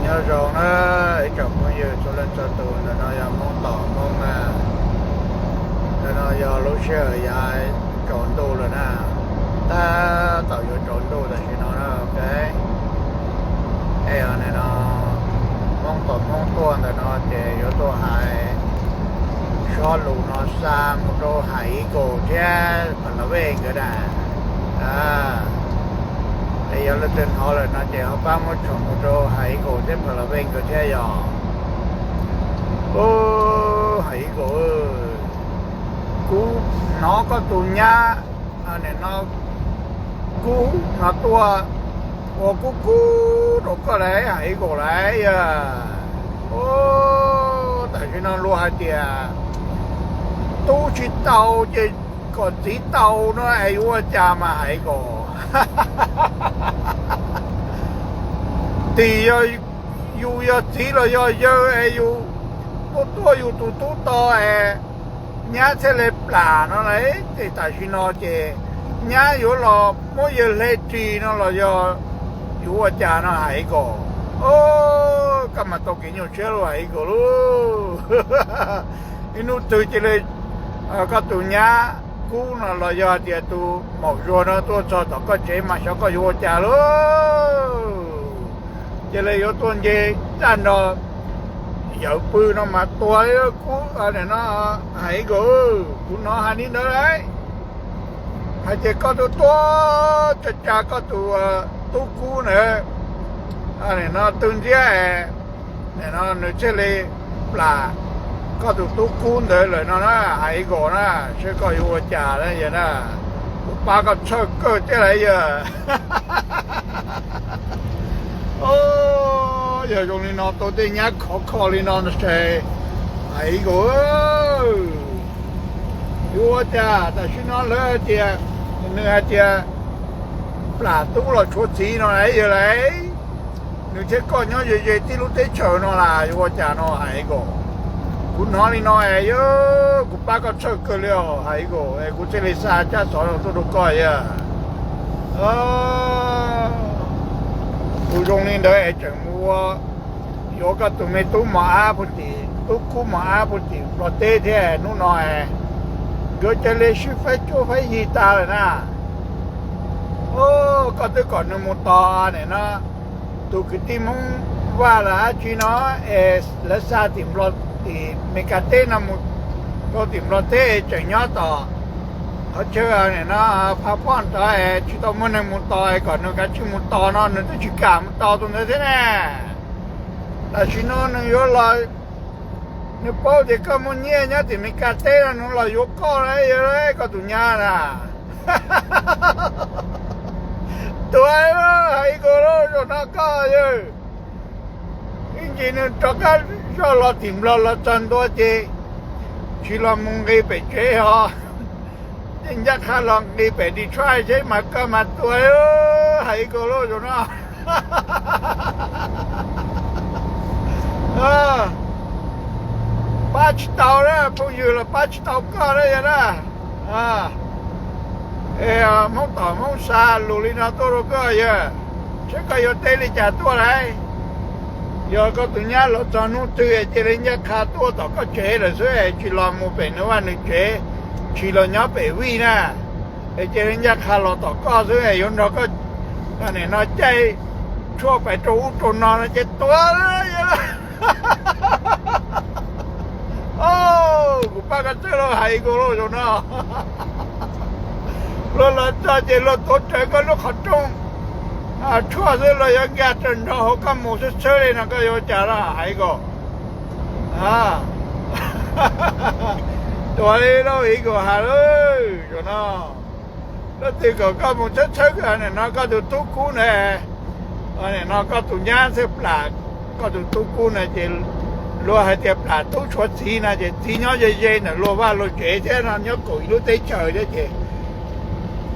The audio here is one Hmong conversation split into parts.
Nyob zoo na ib tsoom phooj ywg txhua leej txhua tus, ntawm no yog Hmoob Tom Hmoob na. Ntawm no yog lub sij hawm yav tsaus ntuj lawm na, tab tom yuav tsaus ntuj tam sim no na. Ok, es nim no Hmoob Tom Hmoob tuaj ntawm no ces yuav tuaj hais zaj lus no xa mus rau Hais Ib Kaus thiab Pha La Vej nkawd na. Es yog leej twg hnov lawm no ces ho pab muab tshom mus rau Hais Ib Kaus thiab Pha La Vej nkawd thiab yog. Hais Ib Kaus, kuv hnov koj tus nyab nim no kub no tuaj ua kub kub rau koj lawm Hais Ib Kaus lawm yog. Tam sim no luag hais tias tub tsis tau ces kom txiv tau no es yuav ua cas mas Hais Ib Kaus. Tim yog yus yog txiv los yog yawg es yus tuaj tuaj yus tus tub to es nyab thiaj li plam no lauj. Ces tam sim no ces nyab yuav los muab yawg hle ris no los yog yuav ua cas no Hais Ib Kaus. Koj mas tau kev nyuaj siab lauj Hais Ib Kaus lauj. Ib hnub twg cia li koj tus nyab kub no los yog hais tias tus maum Zuag no tuaj txog tom koj tsev mas xyov koj yuav ua cas lauj. Cia li yuav tuaj nce txaj nrog yawm pw no mas tuag li kub no Hais Ib Kaus. Kuv hnov hais li ntawd lauj, hais tias koj tuaj tuaj tsa tsa koj tus tub kub ntawd no tw ntsiab es nim no nws thiaj li plam koj tus tub kub ntawd lawm no na Hais Ib Kaus na. Seb koj yuav ua cas na yog na, kuv pab koj txhawj kawg thiab lauj yog. Yog zoo li no tau tej nyab khov kho li no no ces Hais Ib Kaus, yuav ua cas tam sim no lawv hais tias, nws hais tias plam tub los tshuav txiv no yog lauj. Nws thiab koj nyob ze ze tib lub teb chaws no las yuav ua cas no Hais Ib Kaus. Kuv hnov li no es yog kuv pab koj txhawj kawg li os Hais Ib Kaus, es kuv thiaj li xa tsab xov no tuaj rau koj yog. Kuv zoo li ntawd es tseem mus ua, yuav koj tus me tub mos ab puag tim, tub kub mos ab puag tim Nplog teb thiab hnub no es yuav cia li sib faib cuab faib yig tas lawm na. Koj twb kom nws mus tos nim no tus kwv tij Hmoob Vaj los dab tsi no es lawv xa tim Nplog, tim Meskas teb no mus, rau tim Nplog teb tseem nyob tom qhov chaw nim no Pha Phooj ntawd es tsis tau muaj neeg mus tos es kom nws kav tsij mus tos no nws twb tsis kam mus tos tus ntawd thiab ne. Tam sim no nws yuav los, nws paub tias koj muaj nyiaj nyob tim Meskas teb no nws los yuav koj lauj, yog koj tus nyab na. Tuag Hais Ib Kaus lauj, zaum no koj yog ib ntsis nws rov qab zoj los tim Nplog los txog ntua ces tsis los mus nqis pem tsev ho, ces ncaj qha los nqis pem Detroit seb mas koj mas tuag Hais Ib Kaus lauj zaum no. Pab tsis tau na, phooj ywg los pab tsis tau koj na yog na. Hmoob tom Hmoob xa lus li no tuaj rau koj yog, seb koj yuav teb li cas tuaj lauj. Yog koj tus nyab los txog hnub twg cia li ncaj qha tuaj tom koj tsev lawm xwb es tsis los mus pem nws vaj nws tsev, tsis los nyob pem vij na, es cia li ncaj qha los tom koj xwb es yuav nrog koj nim no caij tshuaj pais rau ub rau no no ces tuag. Kuv pab koj txhawj lauj Hais Ib Kaus lauj zaum no. Luag los txog ces luag tuav rawv koj lub qhov rooj tshuaj xwb, luag yuav nkag raws nrog hauv koj mus txhawb txhawb li no koj yuav ua cas lauj Hais Ib Kaus. Tuag li lauj Ib Kaus Hais lauj zaum no. Leej twg kom koj mus txhawb txhawb nim no koj tus tub kub ntawd, nim no koj tus nyab thiaj plam koj tus tub kub na ces luag hais tias plam tub tshuav txiv no ces txiv nyob ze ze ntawm luag vaj luag tsev thiab no nyob kaum ib lub teb chaws thiab ces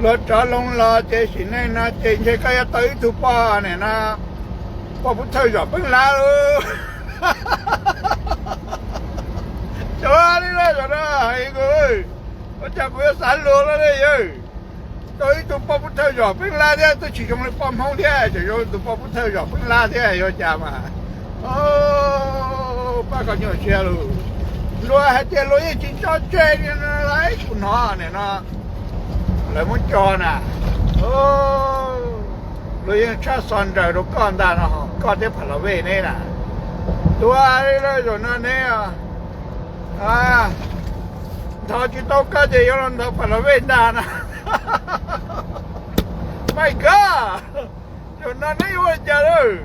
luag rov loo los ces sim neej no ces ntshe koj yuav tau ib tug poj nim no poj pub thawj zom peeb lab lauj. Tuag li lauj zaum no Hais Ib Kaus, ua cas kuv yuav xav luag lauj ne yawg. Tau ib tug poj pub thawj zom peeb lab thiab twb tsis zoo li poj Hmoob thiab tseem zoo tus poj pub thawj zom peeb lab thiab yuav cas mas. Pab koj nyuaj siab lauj. Luag hais tias luag yeej tsis tso tseg li no lauj, kuv hnov nim no lawv muab tso na. Luag yeej tshaj xo nraws rau koj ntag no, koj thiab Pha La Vej neb na. Tuag li lawm zaum no neb, nthos tsis tau koj ces yuav los nthos Pha La Vej ntag na. My God, zaum no neb yuav ua cas lawm?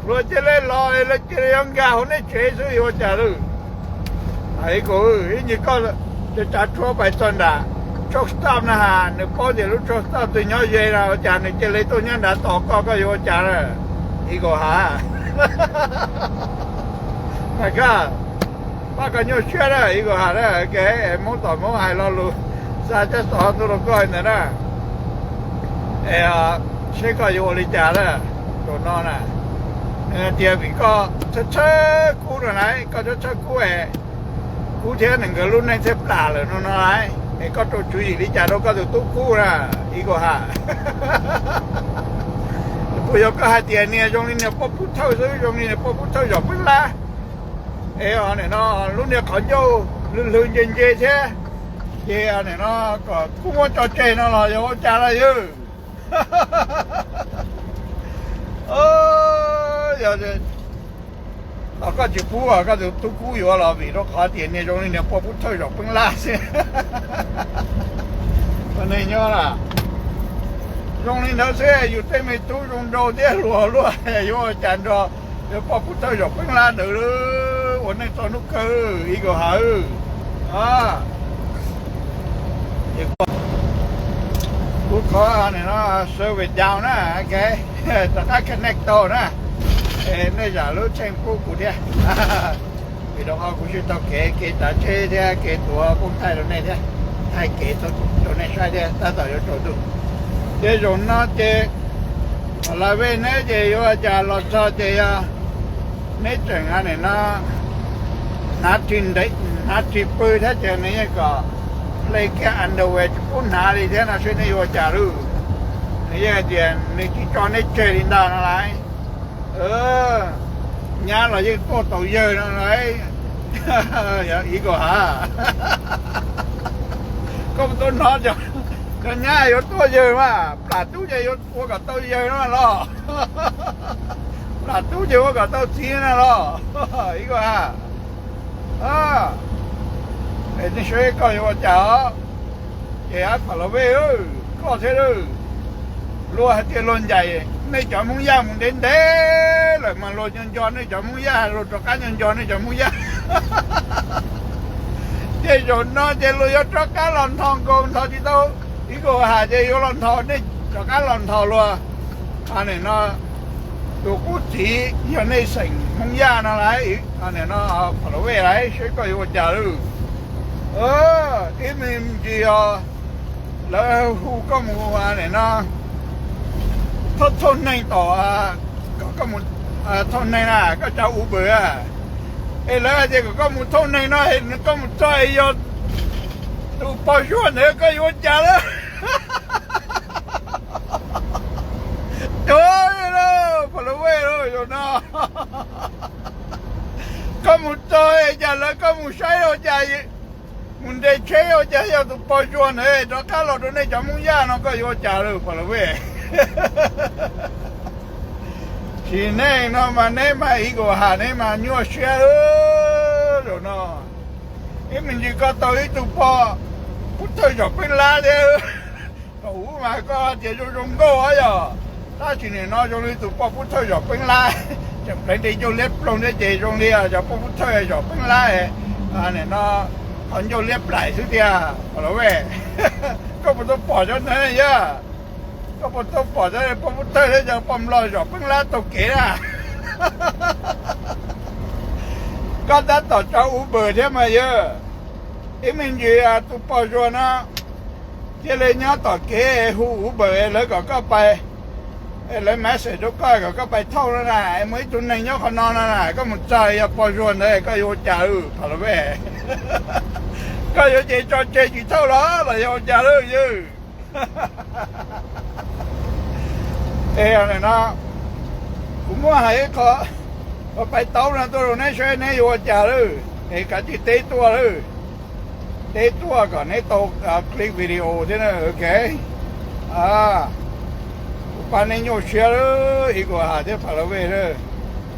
Luag cia li los, luag cia li yuav nkag hauv neb tsev xwb yuav ua cas lawm? Ib kuv, ib ntsis koj tsav tshuab pais txog nram truck stop na has, nws paub tias lub truck stop twg nyob ze no ua cas nws cia li tuaj nyob nrad tos koj, koj yuav ua cas na? Ib kuv has, mas koj, pab koj nyuaj siab na ib kuv has na. Hmoob tom Hmoob hais lo lus xa cov xov ntuj rau koj ntawd na. Es seb koj yuav ua li cas na, zaum no na. Nws hais tias vim koj txhawb txhawb Kub no lauj, koj txhawb txhawb Kub es Kub thiab nws nkawd lub neej thiaj plam lawm no no lauj, es koj rau tswv yim li cas rau koj tus tub Kub na, ib kuv has? Puas yog koj hais tias niag zoo li niag poj pub thawj xwb, zoo li niag poj pub thawj zom peeb lab, es nim no lub niag qhov ncauj lwg lwg ntse ntse thiab, ces nim no kom Kub muab tso tseg no los yog ua cas los yog? Yog koj tsis pub koj tus tub Kub yuav los vim rau qhov tias niag zoo li niag poj pub thawj zom peeb lab xwb. Ua neeg nyob na, zoo li ntawd xwb yus tej me tub zoo nraug thiab hluas luaj yuav ua cas nrog poj pub thawj zom peeb lab ntawd ua neej txog hnub kawg ib kuv has. Kuv qhov nim no server down na, rov qab connect tau na, nej zam lub txheej pub kuv thiab. Vim rau qhov kuv tsis tau kev, kev tsav tsheb thiab kev tuav poob thaij rau nej thiab, thaij kev rau nej saib thiab tab tom yuav tsaus ntuj. Ces zaum no ces Pha La Vej neb ces yuav ua cas los txog ces yog neb tseem nim no hnav ris ntev, hnav ris pw thiab ces nws yeej kom hle kiag underwear tsis pub hnav li thiab no seb neb yuav ua cas lauj. Nws yeej hais tias nws tsis tso neb tseg li ntag no lauj. Nyab los yeej tuaj tau yawg no lauj. Ib kuv has, koj puas tau hnov cov nyab yuav tuaj yawg mas plam tub ces yuav ua kom tau yawg no los? Plam tub ces ua kom tau txiv no los? Ib kuv has, es nej saib koj yuav ua cas os? Ces Pha La Vej, koj thiab lauj, luag hais tias luag ncaim nej cov Hmoob Yaj mus ntev ntev lawm mas luag nco nco nej cov Hmoob Yaj, luag rov qab nco nco nej cov Hmoob Yaj. Ces zaum no ces luag yuav rov qab los nthos nkaus, nthos tsis tau ib kuv has ces yuav los nthos nej, rov qab los nthos luag. Nim no tus qub txiv yog nej xeem Hmoob Yaj no lauj, nim no Pha La Vej lauj, seb koj yuav ua cas lauj? Ib me ntsis os, lawv hu koj mus nim no thauj thauj neeg tom, koj mus thauj neeg na, koj tsav Uber, es lawv hais tias kom koj mus thauj neeg no, koj mus txog es yog tus pog Zuag ntawd koj yuav ua cas lawm? Cuag Pha La Vej lauj, zaum no koj mus txog es cas lawv, koj mus saib ua cas, mus nres tsheb ua cas yog tus pog Zuag ntawd rov qab los rau nej cov Hmoob Yaj no koj yuav ua cas lauj Pha La Vej? Sim neej no mas neb mas ib kuv has neb mas nyuaj siab lawm zaum no. Ib me ntsis koj tau ib tug pog pub thawj zom peeb lab thiab. Thaum ub mas koj tias zoo zoo nkauj yog, tab sis nim no zoo li tus pog pub thawj zom peeb lab, tseem pleev nres ncauj liab ploog thiab ces zoo li cov pog pub thawj zom peeb lab, nim no qhov ncauj liab plaim xwb tiag Pha La Vej. Koj puas tau pom cov ntawd yog? Koj puas tau pom cov pog pub thawj thiab cov pog nplog zom peeb lab taug kev na? Koj tab tom tsav Uber thiab mas yog, ib me ntsis tus pog Zuag no cia li nyob tom kev hu Uber lawv kom koj pais, lawv message rau koj kom koj pais thauj no na, muaj ib tug neeg nyob qhov no no na, koj mus txog yog pog Zuag ntawd koj yuav ua cas Pha La Vej? Koj yuav ces tso tseg tsis thauj los los yog ua cas lawm yog? Es no kuv muab hais ib qho, Ua pais taub no tuaj rau neb saib neb yuav ua cas lawm es kav tsij teb tuaj lawm. Teb tuaj kom neb tau click video thiab na, ok. Kuv pab neb nyuaj siab lawm, Eagle Hawk thiab Pha La Vej lawm.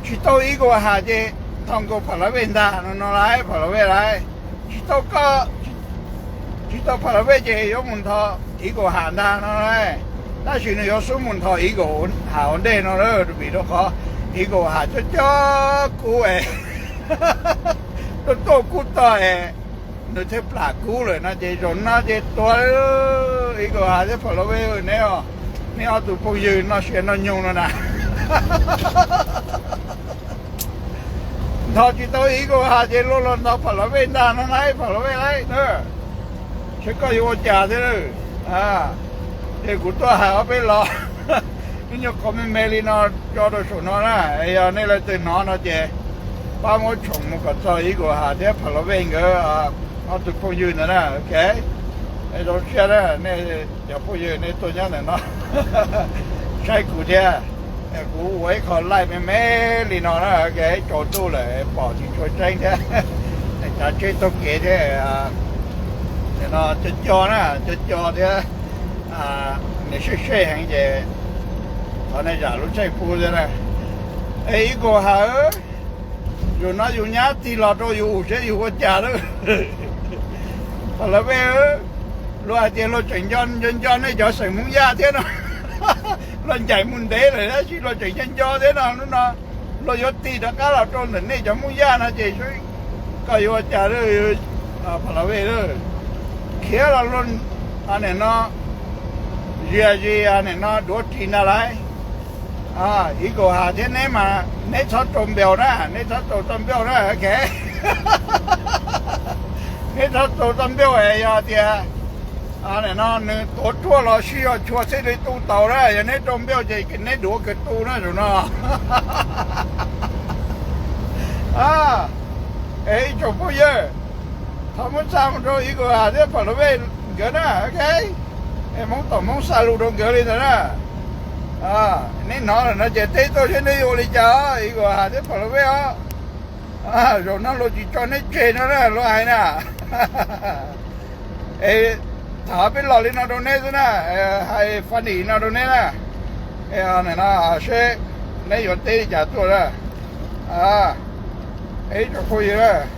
Tsis tau Eagle Hawk ces thov nkaus Pha La Vej ntag no no lauj, Pha La Vej lauj. Tsis tau koj, tsis tau Pha La Vej ces yuav mus nthos Eagle Hawk ntag no lauj. Tab sis nws yuav xub mus nthos Eagle Hawk ua ntej no lauj, vim rau qhov Eagle Hawk coj coj kub es tuaj tuaj kub tog es nws thiaj plam kub lawm no ces zaum no ces tuag Eagle Hawk thiab Pha La Vej neb os. Neb ob tug phooj ywg noj sia noj nyoog no na. Nthos tsis tau Eagle Hawk ces luag los nthos Pha La Vej ntag no lauj, Pha La Vej lauj. Saib koj yuav ua cas thiab. Ces kuv tuaj hais ob peb lo ib nyuag qhov me me li no tso rau saum no na, yog nej leej twg hnov no ces pab muab tshoom mus kom txog Eagle Hawk thiab Pha La Vej nkawd ob tug phooj ywg ntawd na, ok. Zoo siab na nej cov phooj ywg nej tuaj nyob ntawm no saib kuv thiab. Kuv ua ib qho live me me li no na, tsaus ntuj lawm pom tsis tshua tseeb thiab, cav tsheb taug kev thiab. Nim no co co na, co co thiab, nws sej sej heev ces thov nej zam lub txim pub thiab na. Eagle Hawk, zaum no yus nyab tig los rau yus ua siab yus ua cas lawm. Pha La Vej, luag hais tias luag tseem nco nco nco nej cov xeem Hmoob Yaj thiab no. Luag ncaim mus ntev lawm tab sis luag tseem nco nco thiab no, hnub no luag yuav tig rov qab los rau ntawm nej cov Hmoob Yaj no ces koj yuav ua cas, Pha La Vej, khiav los luag nim no zia zis nim no duav ris ntag lauj. Eagle Hawk thiab neb mas neb txhob rau npauj na, neb txhob rau txoj npauj na, ok. Neb txhob rau txoj npauj es yog tias nim no nws tuav ruaj los sij hawm tshua thiaj li tu tau na, yog neb rau npauj ces neb duav kawg tu na zaum no. Es ib tsoom phooj ywg, thov muab xa mus rau Eagle Hawk thiab Pha La Vej nkawd na, ok. Es Hmoob tom Hmoob xa lus rau nkawd li ntawd na. Neb hnov lawm no ces teb tuaj saib neb yuav ua li cas, Eagle Hawk thiab Pha La Vej os. Zaum no luag tsis tso neb tseg no na, luag hais na. Es tham peb los li no rau neb xwb na, hais funny no rau neb na. No seb neb yuav teb li cas tuaj na. Ib tsoom phooj ywg,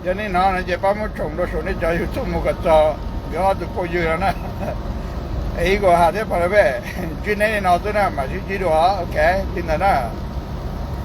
yog nej hnov no ces pab muab tshoom rau saum nej cov YouTube mus kom txog nkawd ob tug phooj ywg no na. Eagle Hawk thiab Pha La Vej, ntsib neb li no xwb na, mam sib ntsib dua, ok, li ntawd na.